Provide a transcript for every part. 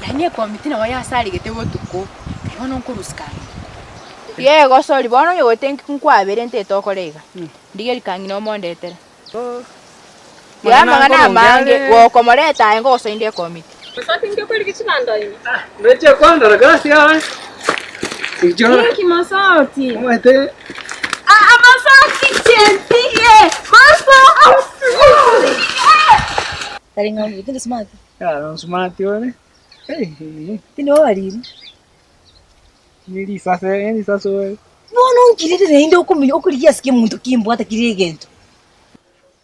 Yaani ekomiti nabo yasaregete botuko, aye bono nkorusia kang'ina. Tiga egosori bono onye gote nkwabere ntete okore iga, ndigerie kang'ina omondetere. Tiga amang'ana amange, gokomoreta aye ngogosoa inde ekomiti. Mosoti inki okorigia chibando ime? Ndoche kwandora gasi yaye. Ninki mosoti? Omanyete Aa mosoti chentige! Mosoti! Tari ng'a ominto tindi smart. Yaro smart ore. Eh, Tindi obariri. ne risase, ne risase ore. Bono nkirire naende okomenya okorigia ase kemonto kimbwate kire egento.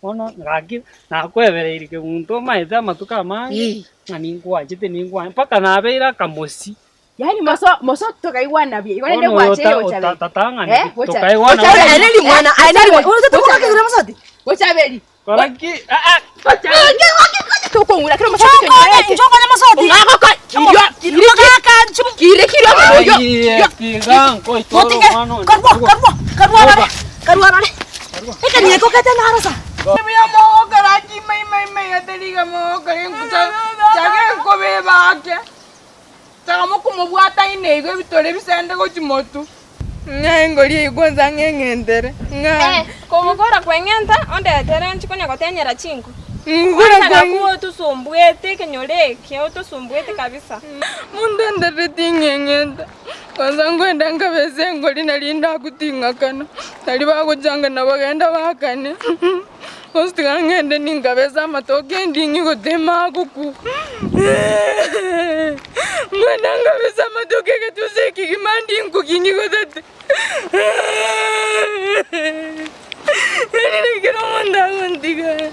Bono gaki nakwebereirie kemunto omanyete amatuko amange, Eh. ng'a ninkwanchete ninkwanchete mpaka nabeire akamosi. Yaani moso moso tokaigwana buya igo naende Bono oyo gwachire ota- gochaberi. ota- tatang'aneti, Eh, gocha- tokaigwana gochaberi. Aye neri mwana, aye neri mwana. Oroche tokoba kegura mosoti? Gochaberi. Kora ki? Ah, ah. Tokong'ura kera omosacha Nchokonye, kenyorete. nchokonye mosoti. Ong'agoka kirio kirio Mogaka, nchibu. kire kirio oyo. Aye, tiga nkoitore Motige, omwana one. karua, karua, karua arare, karua arare. Ekeniye kokete narosa. Buya mogokora ki mai mai mai atari iga mogokora enkucha chaga enkobe ebake chaga mokomobwata ine igo ebitore bisende gochia motwe. Ng'a engori eyio kwanza ng'eng'entere ng'a. Kogokora kweng'enta, ondetere inche konya gotenyera chinko. Ngokora Kwanza kweng'enta. gakwo otosumbuete ekenyoro eke, otosumbuete kabisa. Monto onderete ting'eng'enta, kwanza nkoenda nkabese engori nari ndagoting'akana, nari bagochangana bagenda baakane, gose tiga ng'ende ninkabese amatoke ending'i gotema agokwa, nkoenda nkabese amatoke egetuso ekegima ndinkoki ngigotete, yaani nekero omonto agontiga are.